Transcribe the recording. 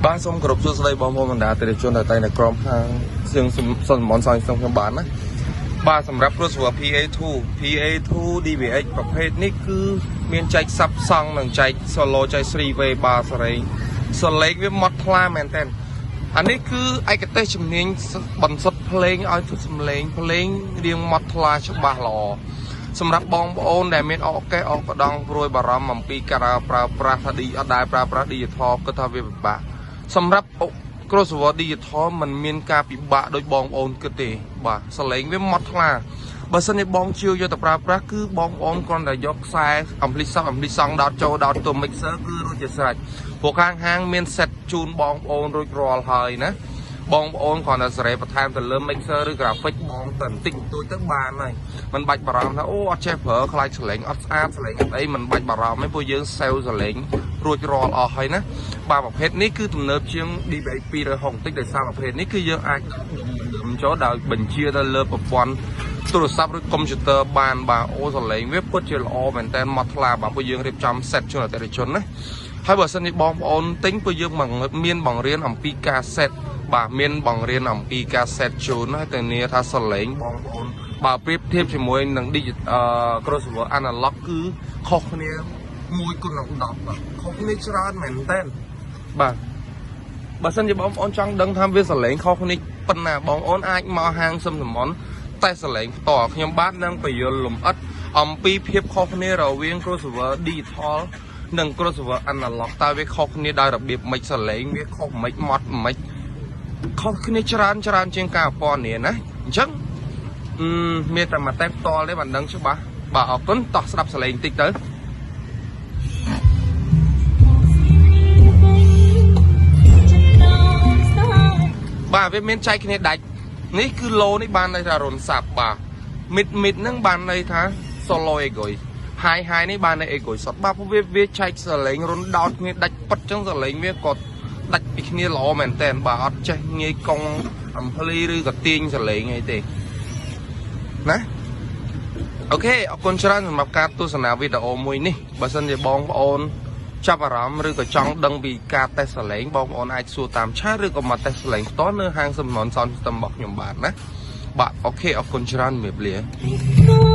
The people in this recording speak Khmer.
បាទសូមគោរពសួស្តីបងប្អូនបណ្ដាអតិថិជនដែលតែនៅក្រមហាងសៀងសុនមនសយសុំខ្ញុំបាទណាបាទសម្រាប់ crossover PA2 PA2 DBX ប្រភេទនេះគឺមានចែក sub សង់និងចែក solo ចែក 3 way បាទសេរីសលេងវាម៉ត់ថ្លាមែនតើអានេះគឺឯកទេសជំនាញបន្សុទ្ធភ្លេងឲ្យទុសំលេងភ្លេងរៀងម៉ត់ថ្លាច្បាស់ល្អសម្រាប់បងប្អូនដែលមានអកេះអកដងព្រួយបារម្ភអំពីការប្រើប្រាស់ថាឌីអត់ដែលប្រើប្រាស់ digital គិតថាវាពិបាកសម្រាប់ crossover digital มันមានការពិបាកដោយបងប្អូនគិតទេបាទសលេងវាម៉ត់ថ្លាបើសិនជាបងជាវយកទៅប្រើប្រាស់គឺបងប្អូនគ្រាន់តែយកខ្សែ ampli sub ampli សង់ដោតចូលដោតទៅ mixer គឺរួចជាស្រេចព្រោះខាងហាងមាន set ជូនបងប្អូនរួចរាល់ហើយណាបងប្អូនគ្រាន់តែសេរីបន្ថែមទៅលើ mixer ឬ graphic បងតែបន្តិចបន្តួចទៅបានហើយមិនបាច់បារម្ភថាអូអត់ចេះប្រើខ្លាចសលេងអត់ស្អាតសលេងអត់អីមិនបាច់បារម្ភទេពួកយើងសេវសលេងរួចរាល់អស់ហើយណាបាទប្រភេទនេះគឺទំនើបជាង DBX 260បន្តិចដោយសារប្រភេទនេះគឺយើងអាចចូលដោយបញ្ជាទៅលើប្រព័ន្ធទូរស័ព្ទឬកុំព្យូទ័របានបាទអូសលេងវាពិតជាល្អមែនតើមកថ្លាបាទពួកយើងរៀបចំ set ជូនអតិថិជនណាហើយបើសិនជាបងប្អូនទិញពួកយើងមានបង្រៀនអំពីការ set បាទមានបង្រៀនអំពីការ set ជូនហើយធានាថាសលេងបងប្អូនបើប្រៀបធៀបជាមួយនឹង digital crossover analog គឺខុសគ្នា1គុណនឹង10បាទខុសគ្នាច្រើនមែនតើបាទបើសិនជាបងប្អូនចង់ដឹងថាវាសលេងខុសគ្នាប៉ុណ្ណាបងប្អូនអាចមកហាងសឹមសមនតែសលេងផ្ទាល់ខ្ញុំបាទនឹងបញ្យល់លំអិតអំពីភាពខុសគ្នារវាង crossover digital និង crossover analog តើវាខុសគ្នាដោយរបៀបម៉េចសលេងវាខុសម៉េចម៉ត់ម៉េចខុសគ្នាច្រើនច្រើនជាងការពណ៌នាណាអញ្ចឹងអឺមានតែមួយតែផ្ទាល់ទេបានដឹងច្បាស់បាទអរគុណតោះស្ដាប់សលេងបន្តិចទៅ បាទវាមានចែកគ្នាដាច់នេះគឺ low នេះបានន័យថារុនសាប់បាទ mid mid ហ្នឹងបានន័យថា solo aigu high high នេះបានន័យ aigu សុទ្ធបាទព្រោះវាវាចែកសលេងរុនដោតគ្នាដាច់ប៉ិតចឹងសលេងវាក៏ដាច់ពីគ្នាល្អមែនតើបាទអត់ចេះងាយកង ampli ឬក៏ទាញសលេងអីទេណាOK អរគុណច្រើនសម្រាប់ការទស្សនាវីដេអូមួយនេះបើសិនជាបងប្អូនចាប់អារម្មណ៍ឬក៏ចង់ដឹងពីការតេស្តសលេងបងប្អូនអាចសួរតាម chat ឬក៏មកតេស្តសលេងផ្ទាល់នៅហាងសំណន Sound System របស់ខ្ញុំបានណាបាទ OK អរគុណច្រើនជំរាបលា Big